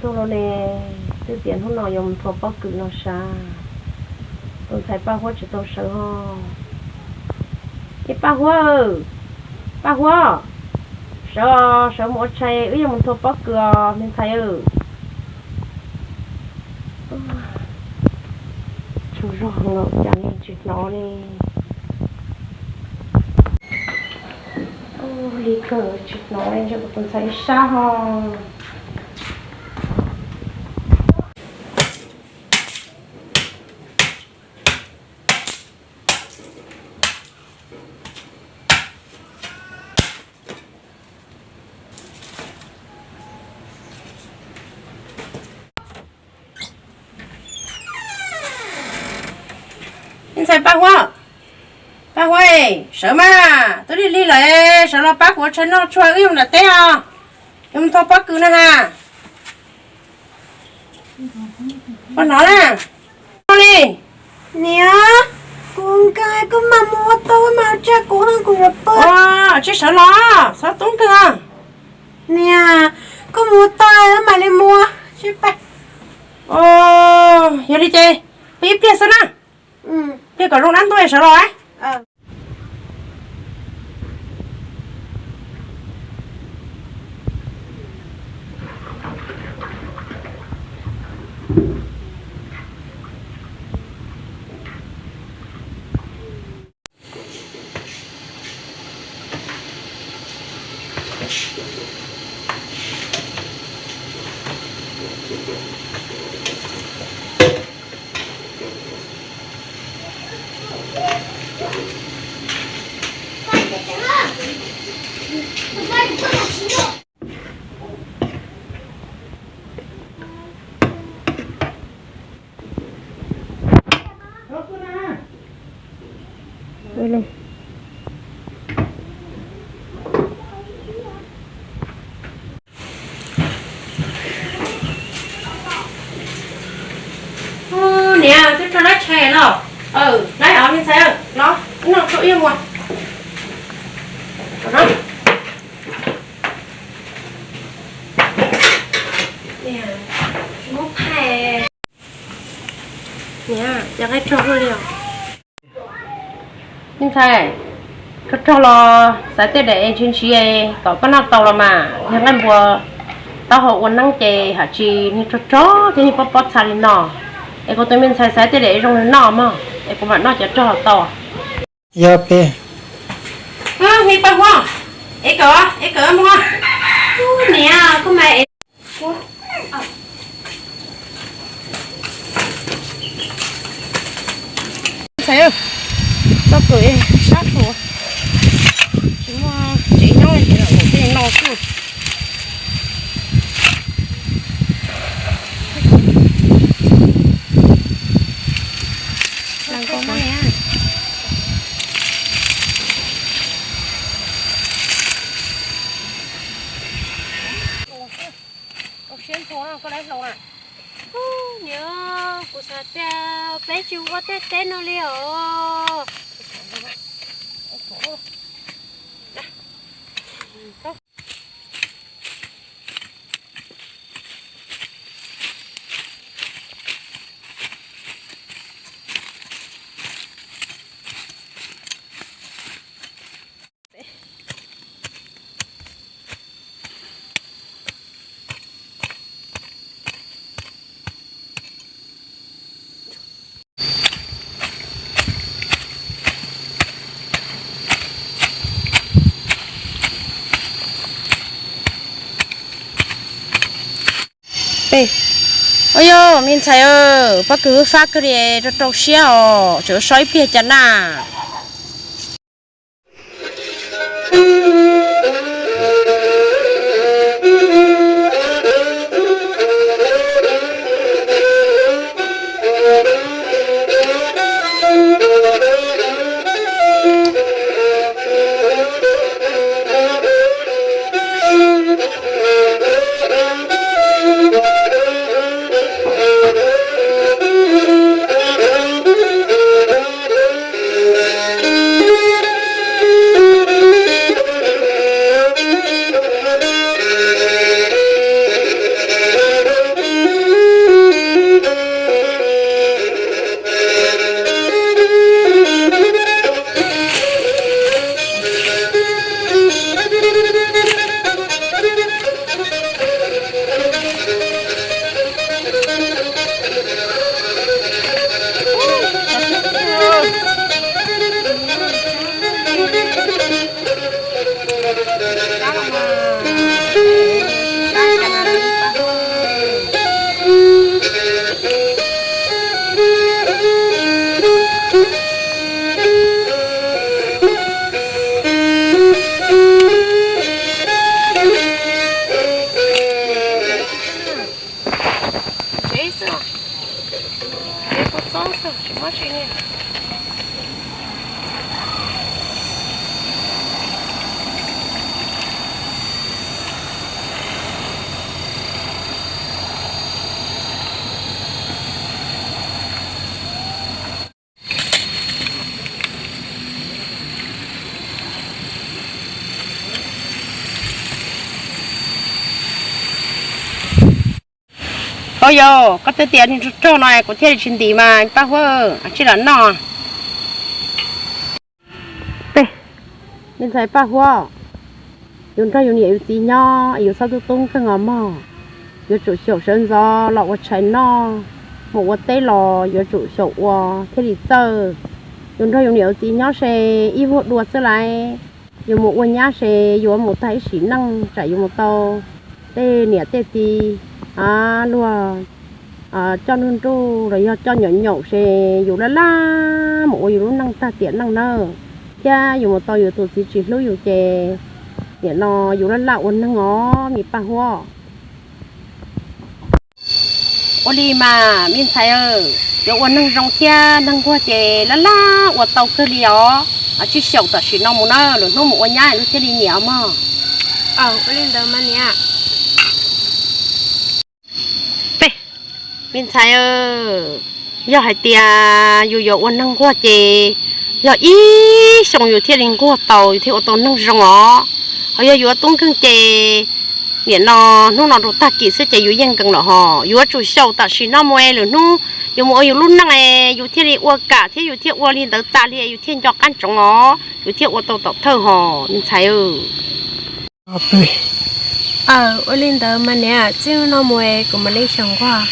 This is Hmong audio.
Tuaj los ne, twb tias hnub no yuav mus nthua pob kws no sav, tus ntxhais Paj Huab tsis tau sawv ho. Es Paj Huab, Paj Huab, sawv, sawv mus ua tshais, wb yuav mus nthua pob kws os me ntxhais. Tsaug zog los cas tsis hnov li. Lig kawg tsis hnov li, ntshe kuv tus ntxhais ib sab ho. Me ntxhais Paj Huab, Paj Huab, sawv mas, twb lig lig lawm, sawv los pab kuv ua tshais noj tsuag wb yuav nram teb os. Yuav mus nthua pob kws no ha. Poj hnov na. Li. Niam, kuv nkees koj mam mus ua tau mas tsam kuv ho kuv yuav pw. Tsis sawv los, txhob tub nkeeg. Niam, koj mus ua tau mam li mus. Yog li ces pw ib pliag xwb na. Pliag kom zoo dab ntuj sawv los. Niam, twb rau lab tshais los. Lab os me ntxhais, los noj tso ib muag. Niam, cov nqaij rog li os. Me ntxhais, rog rog los xaiv tej daim ntsis ntsis kom koj noj tau los mas. Yog nqaij npua taub hau ua neeb ces haj tsis niag rog rog thiab niag pob pob txha li no. Es kuv tus me ntxhais xaiv tej daim zoo li no mog, es kuv mam noj cov rog los tau. Yog peb. Me Paj Huab, es kawm, es kawm muag. Niam, koj mas es ntxhais, txoj kawm sab thuav, tsis muaj tsev nyob li ces lam mus tej no xwb. Lam kos mas niam. Koj siab ntshua koj lab hlau na. Niam, kuv xav tias peb tsis ua tej teb no li os. Ua yog me ntxhais, pob kws fab kawg li, rau rau siab os, tseem so ib pliag cas na. Hauv yog koj twb tias nws rog rog no kuv thiaj li tsis ntim mas Paj Huab, tsij los noj. Peb, me ntxhais Paj Huab, yus nrog yus niam yus txiv nyob yus txhob tub tub nkeeg os mog. Yuav tsum xyaum sawv ntxov los ua tshais noj, mus ua teb los yuav tsum xyaum ua thiaj li txawj. Yus nrog yus niam yus txiv nyob se ib vuag dua xwb lauj. Yus mus ua nyab se yuav mus tag ib sim neej tsam yus mus tau tej niam tej txiv luag coj nruj nruj los yog coj nyaum nyaum se yus laj laj mus ua yus lub neej tag tiam neej nawb. Thiab yus mus tau yus tus txiv tsis hlub yus ces nim no yus laj laj ua neeg os me Paj Huab. Ua li mas me ntxhais, yuav ua neeg zoo thiab neeg nquag ces laj laj ua tau kawg li os. Tsij xyaum tam sim no mus na, lwm hnub mus ua nyab luag thiaj li nyiam mog. Ua li ntawd mas niam. Peb, me ntxhais, yog hais tias yus yuav ua neeg nquag ces yog ib xyoos yus thiaj li nquag tau, yus thiaj ua tau neeg zoo os. Ho yog yuav tub nkeeg ces nim no hnub no rau tag kis xwb ces yus yeej nkees lawm hos. Yuav tsum xyaum tam sim no mus es lwm hnub yus mus ua yus lub neej es yus thiaj li ua kam thiab yus thiaj ua li ntawd tas li yus thiaj nco qab ntsoov os, yus thiaj ua tau tom thawj hos me ntxhais. Ua li ntawd mas niam, txij no mus es kuv mam li xyaum nquag.